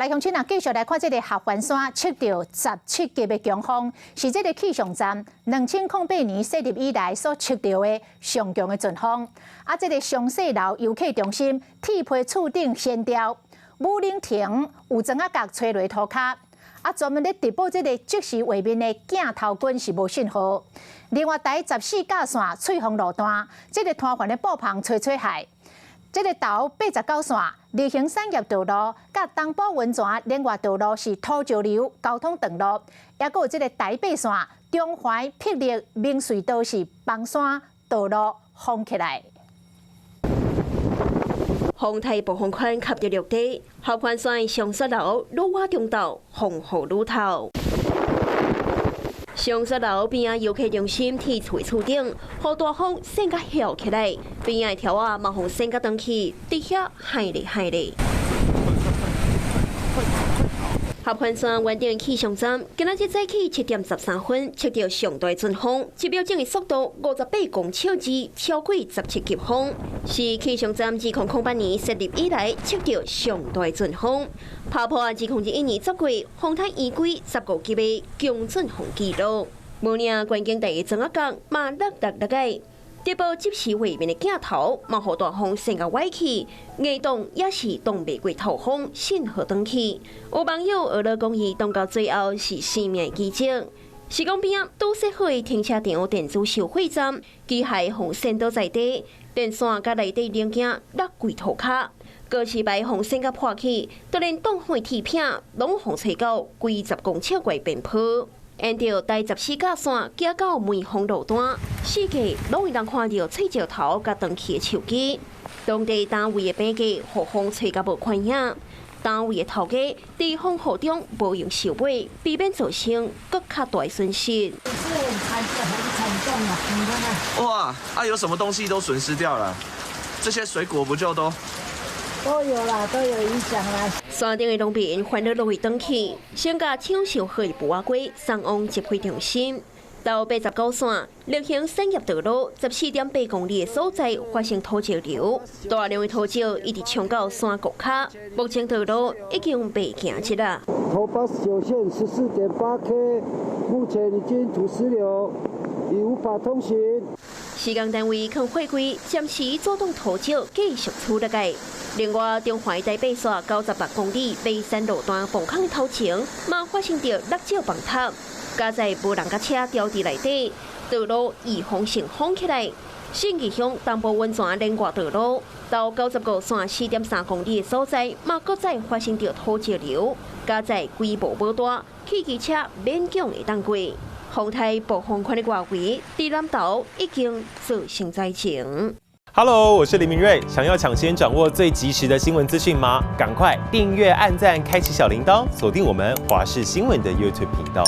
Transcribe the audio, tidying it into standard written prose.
來鄉親啊，繼續來看這个合歡山測著17級的強風，是這个氣象站2008年設立以來所測著的上強的陣風。啊，這个松勢樓遊客中心鐵皮厝頂掀掉，武嶺亭有磚仔角吹落塗跤。啊，專門咧直播這个即時畫面的鏡頭棍是無信號。另外，台14甲線翠峰路段，這个攤販的布棚吹吹害。這个桃89線日興產業道路，佮東埔溫泉連外道路是土石流，交通斷路。抑閣有這个台8線中環霹靂明隧道是崩山道路封起來。風台暴風圈吸著陸地，合歡山上雪樓女媧中道風雨愈透。上雪樓邊仔遊客中心鐵厝厝頂，予大風扇甲翹起來，邊仔的柱仔嘛予扇甲斷去，佇遐害咧害咧。合歡山原頂氣象站今仔日早起7點13分測著上大陣風，一秒鐘的速度58公尺二，超過17級風，是氣象站2008年設立以來測著上大陣風，拍破2021年十月風颱圓規15級的強陣風紀錄。無爾觀景台的磚仔角嘛落落落來。直播即時畫面的鏡頭，嘛予大風扇甲歪去，硬擋也是擋袂過透風，信號斷去。有網友學了講，伊擋到最後是生命奇蹟。是講邊仔拄設好的停車場電子收費站，機械予扇倒在地，電線佮內底零件落規塗跤，告示牌予扇甲破去，就連擋風的鐵片攏予吹到幾十公尺外邊坡。沿著台14甲線行到梅峰路段，四界攏會當看著碎石頭佮斷去的樹枝。當地單位的棚架予風吹甲無看影，單位的頭家佇風雨中無閒收尾，避免造成閣較大損失。哇！啊，有什麼東西都損失掉了？這些水果不就都？都有啦，都有影響啦。山頂的農民煩惱落會轉去，先共搶修好的埔仔雞送往集配中心。到89線力行產業道路14.8公里的所在發生土石流，大量的土石一直衝到山谷跤，目前道路已經袂行得啦。頭89線14.8 K，目前已經土石流，已無法通行。施工單位囥貨櫃暫時阻擋土石繼續出落來。另外，中環台8線96公里馬山路段崩空的頭前，嘛發生著落石崩塌，加載無人共車吊佇內底，道路預防性封起來。信義鄉東埔溫泉連外道路到95線4.3公里的所在，嘛閣再發生著土石流，加載規模無大，汽機車勉強會當過。風台暴風圈的外圍，佇南投已經造成災情。 Hello，我是林明瑞。想要搶先掌握最及時的新聞資訊嗎？趕快訂閱、按讚、開啟小鈴鐺，鎖定我們華視新聞的 YouTube 頻道。